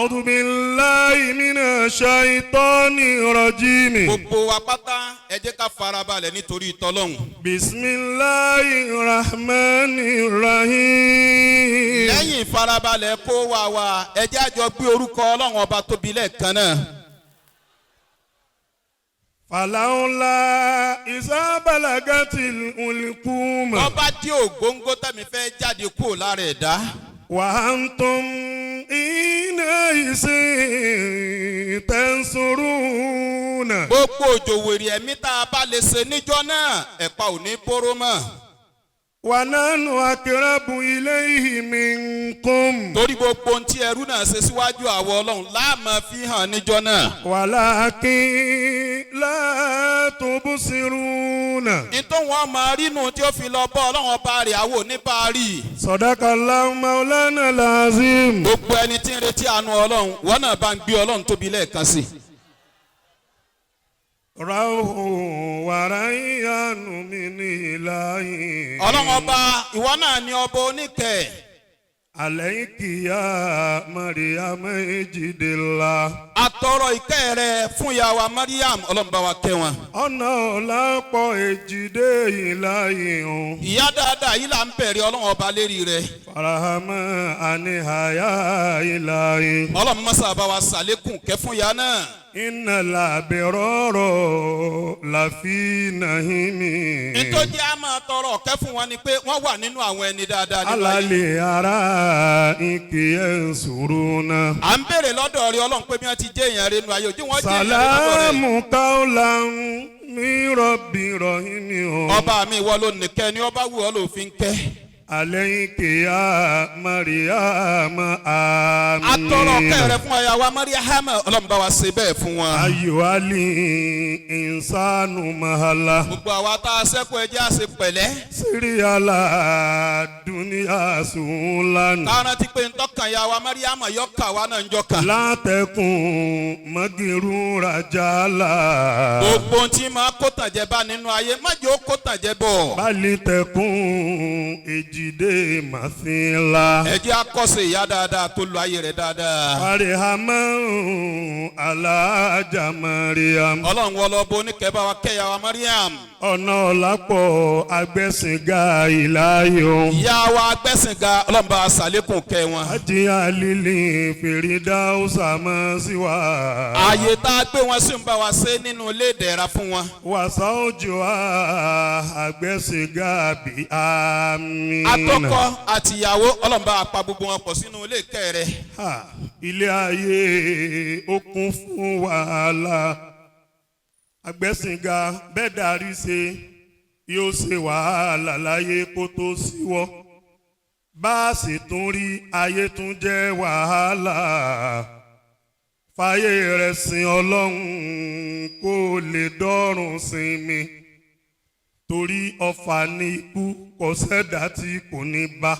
أعوذ بالله من الشيطان الرجيم. Gbogbo wa pátá, ẹ jẹ́ ká farabalẹ̀ nítorí tọ́lọ́hún. بسم الله الرحمن الرحيم. Lẹ́yìn ìfarabalẹ̀ kó wa, ẹ jẹ́ àjọ gbé orúkọ Ọlọ́run Ọba tóbi lẹ́ẹ̀kan náà. فلولا إذا بلغت الحلقوم. Ọba tí ògóńgó tẹ̀mí fẹ́ jáde kúrò lára ẹ̀dá. وأنتم حينئذ تنظرون. Gbogbo òjò wèrè ẹ̀mí tá a bá lè ṣe níjọ́ náà, ẹ̀pa ò ní bóró mọ́. ونحن أقرب إليه منكم. Torí gbogbo ohun tí ẹrú náà ṣe síwájú àwọ Ọlọ́run láàmú fi hàn níjọ́ náà. ولكن لا تبصرون. Nítorí wọn máa rínú tí ó fi lọ bọ́ Ọlọ́run Ọba rẹ̀, àwọn ò ní bá a rí i. صدق الله مولانا العظيم. Gbogbo ẹni tí ń retí àánú Ọlọ́run, wọn náà bá ń gbé Ọlọ́run tóbi lẹ́ẹ̀kan sí i. روح وريان من إلهي. Ọlọ́run Ọba, ìwọ náà ni ọba oníkẹ́. عليك يا مريم اجد الله. Atọrọ ìkẹ́ rẹ fún ìyá wa Mariam, Ọlọ́run bá wa kẹ́ wọn. Ọ̀nà ọ̀làpọ̀ èjìdé ìláyé o. Ìyá dáadáa yìí là ń bẹ̀rẹ̀ Ọlọ́run Ọba lérí rẹ. Farahama anihaya ìláyé. Ọlọ́run mọ́sá bá wa sàlékún kẹ́ fún ìyá náà. Iná làbẹ̀rọ̀rọ̀ làfi nàhímì. Nítorí a máa tọrọ ọ̀kẹ́ fún wọn ni pé wọ́n wà nínú àwọn ẹni dáadáa nínú ayé. Alálẹ̀ ara ìkè ẹ̀ ń sòrò náà. À ń béèrè lọ́dọ̀ rẹ, Ọlọ́run, pé bí wọ́n ti jẹ́ èèyàn rẹ nínú ayé, ojú wọn jẹ́ èèyàn rẹ lọ́dọ̀ rẹ. سلام قولا من رب رحيم o. Ọba mi, ìwọ ló nìkẹ́ ni ọba wù ọ́ ló fi ń kẹ́. عليك يا مريم آمين. Atọrọ ọ̀kẹ́ rẹ fún ọ̀yà wa Mariam, Ọlọ́run bá wa ṣe bẹ́ẹ̀ fún wọn. أيها الإنسان مهلا. Gbogbo àwa tá a ṣẹ́kù, ẹ jẹ́ á ṣe pẹ̀lẹ́. سر على الدنيا سهولا. Ká rántí pé ntọ́kàn ya wa Mariam yọkà wa náà ń jọkàn. لا تكن مغرورا جهلا. Gbogbo ohun tí máa kó tàjẹ́ bá nínú ayé, má jẹ́ ó kó tàjẹ́ bọ̀. بل تكن èjìdé مثيلا. Ẹ jẹ́ akọ́ṣe ìyá dáadáa tó lo ayé rẹ̀ dáadáa. Farihama alájà Mariam. Ọlọ́run wọlé ọbọ oníkẹ́, bá wa kẹ́yà wa Mariam. Ọ̀nà ọ̀làpọ̀ agbẹ́sìnga ìláyò. Ìyá wa agbẹ́sìnga, Ọlọ́run bá wa ṣàlékún kẹ́ wọn. Ajé alili fèrèdáùsà mọ́ sí wa. Ààyè tá a gbé wọn sí ń bá wa ṣe nínú ilé ìdẹ̀ra fún wọn. Wàsá òjò agbẹ́sìnga bí àmì. Atọ́kọ àtìyàwó, Ọlọ́run bá wa pa gbogbo wọn pọ̀ sínú ilé ìkẹ́ rẹ̀. Ha, ilé ayé ó kún fún wàhálà. Agbẹ́sìnga bẹ́ẹ̀ darí ṣe yóò ṣe wàhálà láyé kó tó síwọ́. Bá a sì tún rí ayé tún jẹ́ wàhálà. Fàyè rẹ̀ sin Ọlọ́run kó lè dọ́rùn sinmi, torí ọfà ní ikú, kò sẹ́dá tí kò ní bá.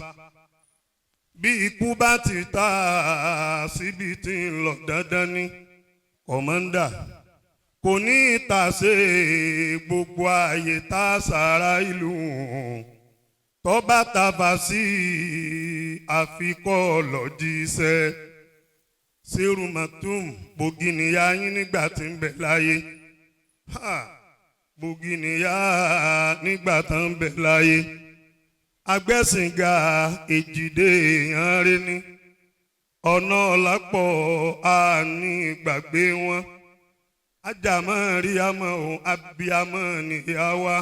Bí ikú bá ti ta síbi tí ń lọ, dandan ní kọ̀mọ́ndà kò ní ìtàsé gbogbo ààyè tá a sára ìlú tọ́ba tàbá sí àfikọ́ lọ́jíṣẹ́. Seru Maktoum, bògì níyà yín nígbà tí ń bẹ láyé. Ha, bògì níyà nígbà tó ń bẹ láyé. Agbẹ́sìnga èjìdé èèyàn rí ní ọ̀nà ọ̀làpọ̀ àní gbàgbé wọn. Ajámọ̀ rí àmọ́ òun abiyamọ níyà wa,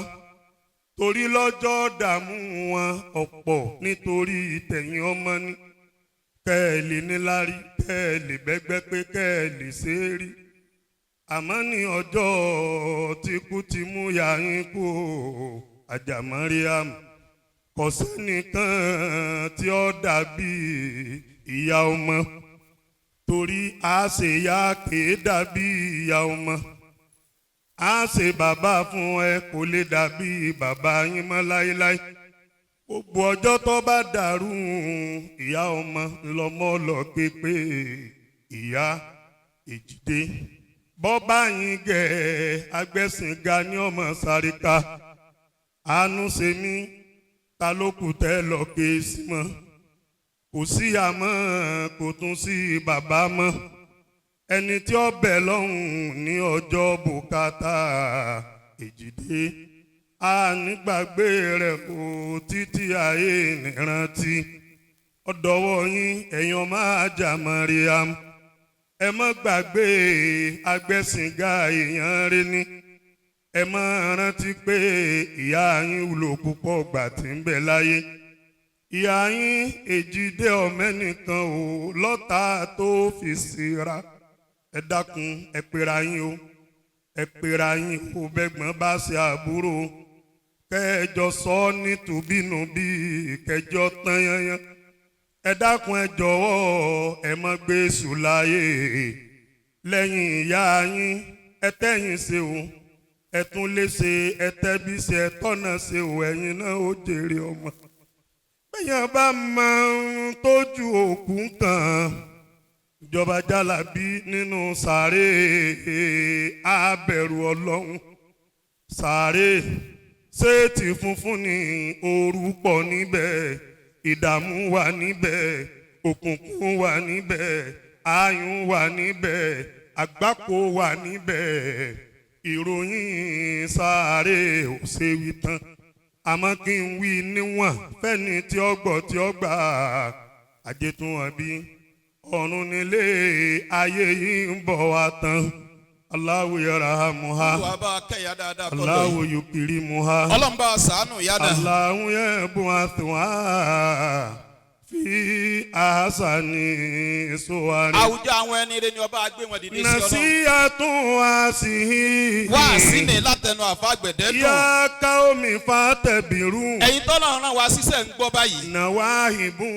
torí lọ́jọ́ dààmú wọn ọ̀pọ̀ nítorí tẹ̀yìn ọmọ ní kẹ́ ẹ lè níláárí, kẹ́ ẹ lè bẹ́gbẹ́ pé, kẹ́ ẹ lè ṣe é rí. Àmọ́ ní ọjọ́ tí kú ti mú ya yín kú o, Àjàmọ́ríàmù, kò sẹ́nìkan tí ó dàbí ìyá ọmọ, torí àṣeyá kìí dàbí ìyá ọmọ. A ṣe bàbá fún ẹ, kò lè dàbí bàbá yín mọ́ láéláé. Gbogbo ọjọ́ tó bá dàrú, ìyá ọmọ lọmọ lọ pépé. Ìyá èjìdé bọ́bá yín gẹ̀ agbẹ́sìnga ní ọmọ sáríka. Àánú ṣe mí, ta ló kù tẹ́ lọ ké sí mọ́? Kò sí àmọ́, kò tún sí bàbá mọ́. Ẹni tí ó bẹ̀ lọ́hùn ní ọjọ́ bùkátà Èjìdé, a nígbàgbé rẹ̀ kò títí ayé nírántí. Ọ̀dọ̀wọ́ yín, ẹ̀yin máa jà Mariam, ẹ má gbàgbé agbẹ́sìnga èèyàn rẹ ní. Ẹ má rántí pé ìyá yín wúlò púpọ̀ gbà tí ń bẹ láyé. Ìyá yín Èjìdé ọ̀mẹ́nìkan ò lọ́tà tó fi síra. Ẹ dákun, ẹ pera yín o, ẹ pera yín o. Bẹ́gbọ́n bá ṣe àbúrò, kẹjọ sọ ní tùbínú bí kẹjọ tán yányán. Ẹ dákun, ẹ jọ̀wọ́, ẹ má gbé sùn láyé lẹ́yìn ìyá yín. Ẹ tẹ́yìn ṣe o, ẹ tún lè ṣe, ẹ tẹ́bí ṣe, ẹ tọ́nà ṣe o. Ẹ̀yin náà ó jèrè ọmọ. Bẹ́yàn bá máa ń tójú òkú kan ìjọba jálàbí nínú sàárè, abẹ̀rù Ọlọ́run. Sàárè ṣéètì funfun ní ooru pọ̀ níbẹ̀, ìdààmú wà níbẹ̀, òkùnkùn wà níbẹ̀, ayùn wà níbẹ̀, àgbákò wà níbẹ̀. Ìròyìn sàárè ò ṣe wí tán, àmọ́ kí n wí níwọ̀n fẹ́ni tí ó gbọ́, tí ó gbà. Àjẹtùn bí ọ̀run nílé ayé yìí ń bọ̀ wá tán. Allahu yarhamuha. Olúwa bá wa kẹ́ ìyá dáadáa tọ́lọ̀ Allahu yìí. yukrimuha. Ọlọ́run bá wa ṣàánú ìyá náà. Allahu yab'athuha fi ahsani suwari. Àwùjọ àwọn ẹni rẹ ni ọba gbé wọn dìde sí, Ọlọ́run. Nasiyatun wasihi. Wá sí ni látẹnu àfàgbẹ̀dẹ́ dùn. Ya qaumi fatabiru. Ẹ̀yin tọ́lọ́run rán wa síṣẹ́ ń gbọ́ báyìí. Nawahibu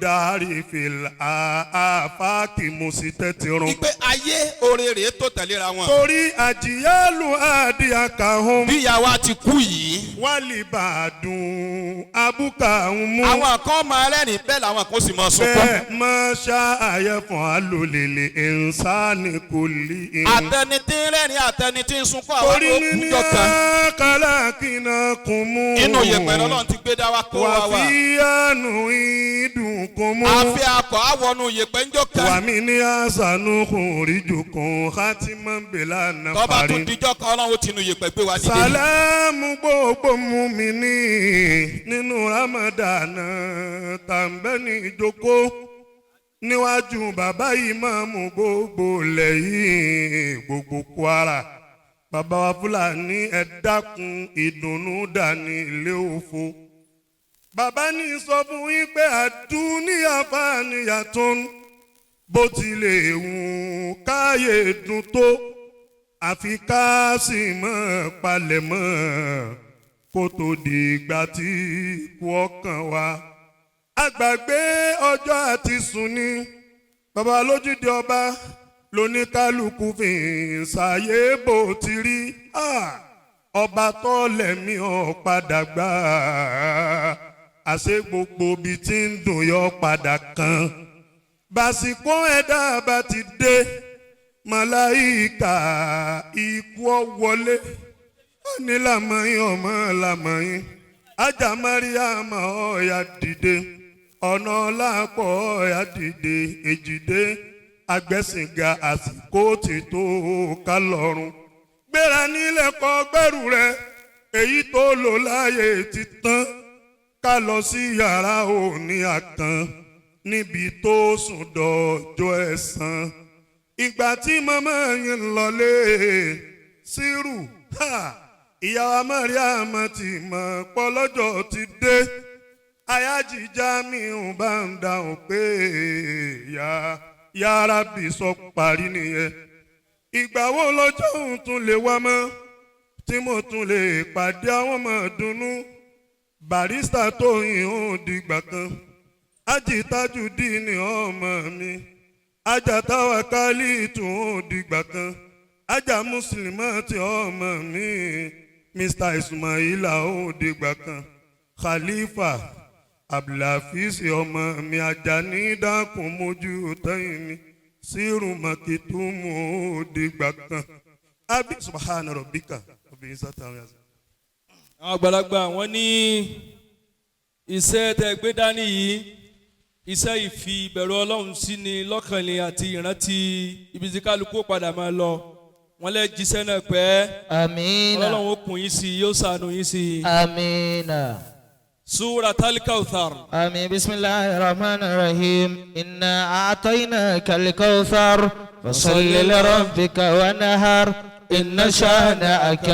dari fil afaki musitatirun. Wípé ayé oore rèé tó tẹ̀léra wọn. Torí àjíyálù àdìyàkàhùn. Bí ìyá wa ti kú yìí, Wálìbàdùn abúkàhùn mú. àwọn kan máa rẹ́rìn, bẹ́ẹ̀ làwọn kan sì máa sunkún. Bẹ́ẹ̀ máa ṣá àyẹ̀fọ̀n alòlèlè ìnsáni kò lè. Àtẹni tí ń rẹ́rìn, àtẹni tí ń sunkún, àwọn Torí ló níní kú jọ kan. kálákìnà kún mú. Inú yẹ̀pẹ̀ lọ́lọ́run ti gbé dá wa kó Wà wa wá. fi àánú ìdùn kún mú. Àfi akọ̀ àwọnú yẹ̀pẹ̀ ńjọ́ kan. Wà mí ní àṣànú kún ríjù kún hátímọ̀ bèlà Tọ́ba tún nàfàrí. dijọ́ kan, Ọlọ́run ó tinú yẹ̀pẹ̀ gbé wa dìde. Sàlámù gbogbo mú mi ní nínú Ramadana tàǹbẹ́ ní ìjókòó níwájú bàbá ìmáàmù gbogbo lẹ́yìn gbogbo Kwara. Bàbá wa Fúlàní, ẹ dákun, ìdùnnú dání ilé òfo. Bàbá ní sọ fún yín pé àdúníyà fàníyà tó ń bó tilẹ̀ wù káyé dùn tó, àfi ká sì mọ́ palẹ̀mọ́ kó tó di ìgbà tí ikú ọkàn wa. Àgbàgbé ọjọ́ àti sùn ni bàbá lójúde ọba lóníkálukú fi ń ṣàyè bó ti rí. Ah, ọba tó lẹ̀mí ọ̀ padà gbà á, àṣé gbogbo ibi tí ń dùn yọ padà kan. Bàsìkò ẹ̀dá bá ti dé, màláìka ikú ọ wọlé, ó ní làmọ́yìn, ọmọ làmọ́yìn, ajá Mariam, ọ̀ọ́yà dìde, ọ̀nà ọ̀làpọ̀, ọ̀ọ́yà dìde. Èjìdé agbẹ́sìnga, àsìkò ti tó ká lọ́rùn. Gbéra nílẹ̀, kọ gbẹ́rù rẹ, èyí tó lò láàyè ti tán. Ká lọ sí yàrá òní àkàn níbi tó sùn dọ̀jọ́ ẹ̀san. Ìgbà tí màmá yẹn lọlé sírù, ha, ìyàwó Mariam ti mọ̀ pọ́lọ́jọ́ ti dé. Ayájíjá mi ò bá ń dáhùn pé yàrá bí sọ parí nìyẹn. Ìgbà wo lọ́jọ́ òun tún lè wá mọ́ tí mo tún lè pàdé àwọn ọmọ dùnnú? Barrister Tóyìn, ó dìgbà kan. Ajitajudeen ọmọ mi, Ajátáwà Kálí tún, ó dìgbà kan. Ajá Mùsùlùmọ́ ti ọmọ mi, Mr Ismaila, ó dìgbà kan. Khalifa Abdulhafiz ọmọ mi, Ajani, dákun mójú tẹ́yìn mi. Sírù Makitumu, ó dìgbà kan. Abi subhana rabbika obìnrin sátán. Àwọn àgbàlagbà, wọn ní iṣẹ́ tẹ́ gbé dání yìí. Iṣẹ́ ìfi ìbẹ̀rù Ọlọ́run sí ni lọ́kàn ni àti ìrántí ibi tí kálukú ó padà máa lọ. Wọ́n lẹ́ jíṣẹ́ náà pẹ́. Àmín. Ọlọ́run ó kùn yín sí i, yóò ṣàánú yín sí i. Àmín. Suratal Kawthar. آمين. بسم الله الرحمن الرحيم. إنا أعطيناك الكوثر فصل لربك ونهر إن شانئك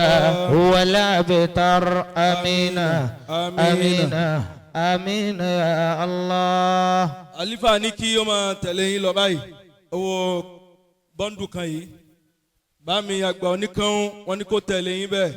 هو الأبتر. آمين. آمين. آمين، آمين يا الله. Àlífà ní kí ó máa tẹ̀lé yín lọ báyìí, owó bọ́ńdù kan yìí, bá mi àgbà oníkan, wọn ní kó tẹ̀lé yín bẹ́ẹ̀.